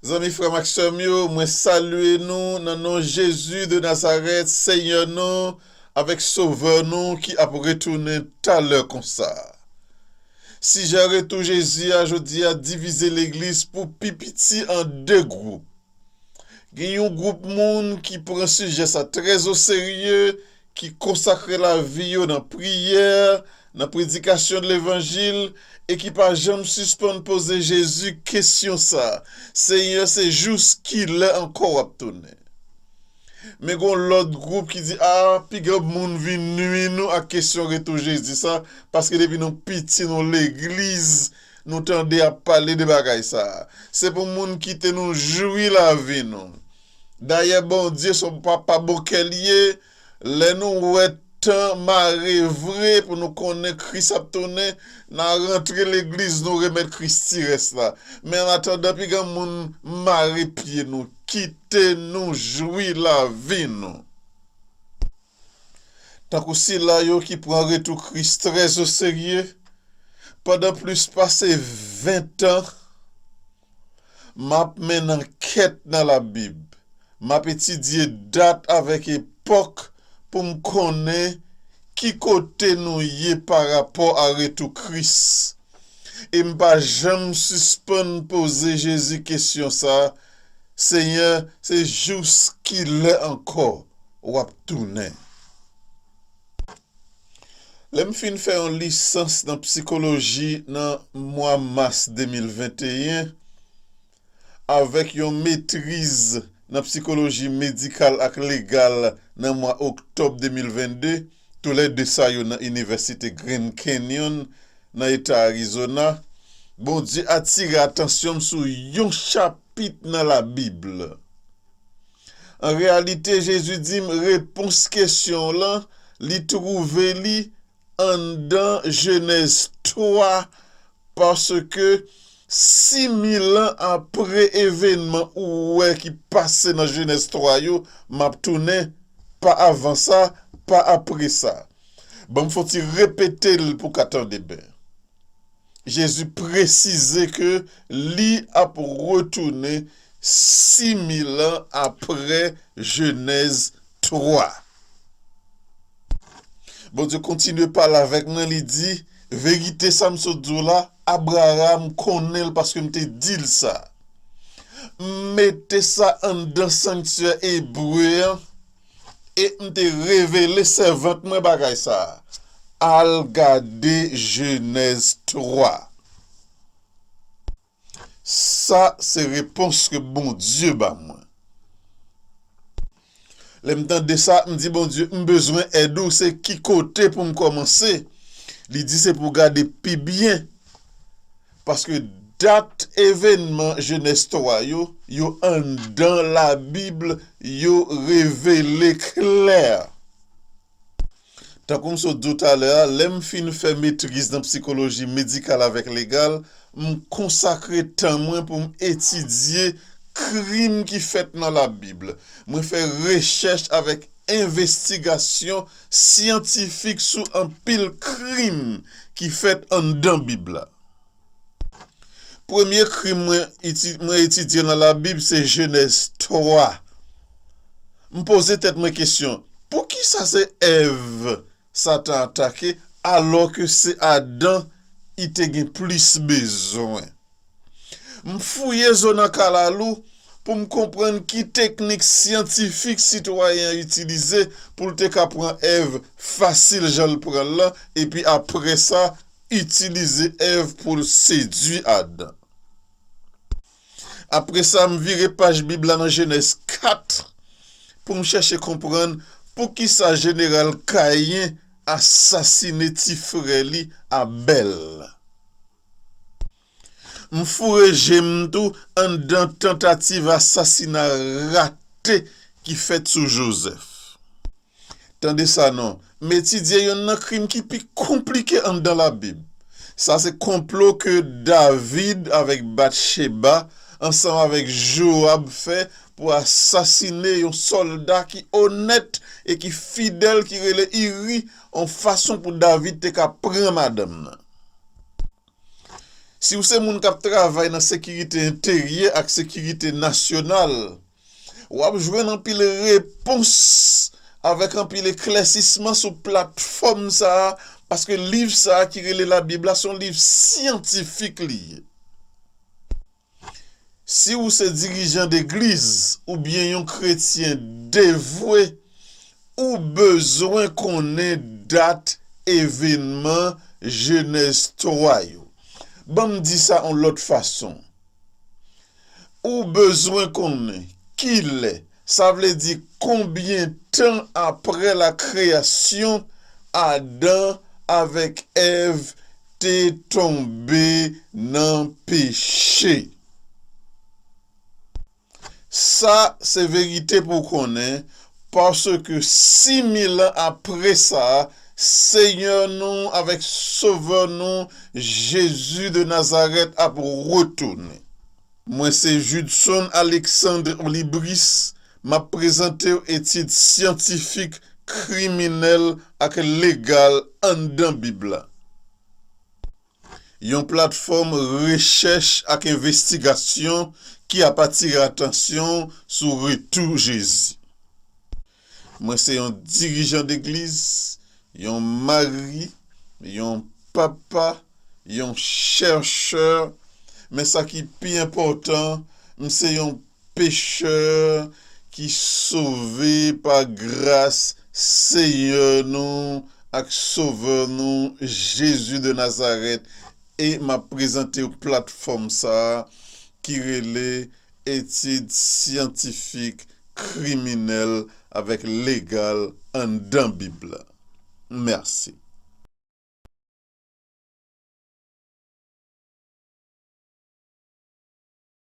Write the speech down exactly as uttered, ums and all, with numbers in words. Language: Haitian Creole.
Zanmi, frè m ak sè m yo, mwen salye nou nan non Jezi de Nazarèt, Senyè nou avèk Sovè nou ki ap retounen talè konsa. Sijè retou Jezi a jodi a divize legliz pou pi piti an de gwoup. Gen yon gwoup moun ki pran sijè sa trè oserye, ki konsakre lavi yo nan priyè, nan predikasyon de levanjil, e ki pa janm sispann poze Jezi kesyon sa, Senyè, se jous kilè ankò w ap tounen? Men gon lòt gwoup ki di, a, piga moun vin nwi nou ak kesyon retou Jezi sa, paske depi nou piti nou legliz, nou tande ap pale de bagay sa. Se pou moun kite nou jwi lavi nou. Dayè, Bondye se yon papa bon kè l ye. Lè nou wè tan mare vre pou nou konnen Kris ap tounen, n a rantre legliz nou remèt Kris ti rès la. Men an atandan, piga moun mare pye nou, kite nou jwi lavi nou. Tankou sila yo ki pran retou Kris trè oserye, pandan plis pase ven tan, m ap mennen ankèt nan Labib. M ap etidye dat avèk epòk pou m konnen ki kote nou ye parapò a retou Kris. E m pa janm sispann poze Jezi kesyon sa a, Senyè, se jous kilè ankò w ap tounen? Lè m fin fè yon lisans nan psikoloji nan mwa mas de mil venteyen, avèk yon metriz nan psikoloji medikal ak legal nan mwa oktòb de mil vennde, toulède sa yo nan Inivèsite Grand Canyon, nan eta Arizona, Bondye atire atansyon m sou yon chapit nan Labib. An reyalite, Jezi di m repons kesyon w lan, li twouve li anndan Jenèz twa, paske sis mil an apre evènman ou wè ki pase nan Jenèz twa yo, m ap tounen, pa avan sa, pa apre sa. Ban m fè yon ti repete l pou w ka tande byen. Jezi presize ke li ap retounen sis mil an apre Jenèz twa. Bondye kontinye pale avèk mwen, li di, verite sa m sot di w la, Abraram konnen l paske m te di l sa. M mete sa anndan sanktyè ebre an, e m te revele sèvant mwen bagay sa a. Al gade Jenèz twa. Sa se repons ke Bondye ba mwen. Lè m tande sa, m di, Bondye, m bezwen èd ou, se ki kote pou m kòmanse? Li di, se pou w gade pi byen. Paske dat evènman Jenèz twa yo, yo anndan Labib, yo revele klè. Tankou m sot di w talè a, lè m fin fè metriz nan psikoloji medikal avèk legal, m konsakre tan mwen pou m etidye krim ki fèt nan Labib. Mwen fè rechèch avèk envestigasyon syantifik sou anpil krim ki fèt anndan Bib la. Premye krim mwen eti-, mwen etidye nan Labib se Jenèz twa. M poze tèt mwen kesyon, poukisa se Èv Satan atake, alòske se Adan li te gen plis bezwen? M fouye zo nan kalalou pou m konprann ki teknik syantifik sitwayen an itilize pou l te ka pran Èv fasil jan l pran l lan, epi apre sa, itilize Èv pou l sedui Adan. Apre sa, m vire paj Bib la nan Jenèz kat pou m chèche konprann poukisa jeneral Kayen asasine ti frè li Abèl. M foure je m tou anndan tantativ asasina rate ki fèt sou Jozèf. Tande sa non, m etidye yonn nan krim ki pi konplike anndan Labib. Sa se konplo ke David avèk Batcheba, ansanm avèk Jowab fè pou asasine yon sòlda ki onèt e ki fidèl ki rele Iri, yon fason pou David te ka pran madanm nan. Si w se moun k ap travay nan sekirite enteryè ak sekirite nasyonal, w ap jwenn anpil repons avèk anpil eklèsisman sou platfòm sa a, paske liv sa a ki rele Labib la, se yon liv syantifik li ye. Si w se dirijan degliz oubyen yon kretyen devwe, ou bezwen konnen dat evènman Jenèz twa yo. Ban m di sa yon lòt fason. Ou bezwen konnen kilè, sa vle di konbyen tan apre la kreyasyon, Adan avèk Èv te tonbe nan peche. Sa se verite pou w konnen, paske sis mil an apre sa, Senyè nou avèk Sovè nou, Jezi de Nazarèt, ap retounen. Mwen se Judson Alexandre Olibris, m ap prezante w etid syantifik, kriminèl ak legal anndan Bib la. Yon platfòm rechèch ak envestigasyon ki ap atire atansyon sou retou Jezi. Mwen se yon dirijan degliz, yon mari, yon papa, yon chèchè, men sa ki pi enpòtan, m se yon pechè ki sove pa gras Senyè nou ak Sovè nou, Jezi de Nazarèt, e m ap prezante w platfòm sa a ki rele Etid syantifik, kriminèl avèk legal anndan Bib la. Mèsi.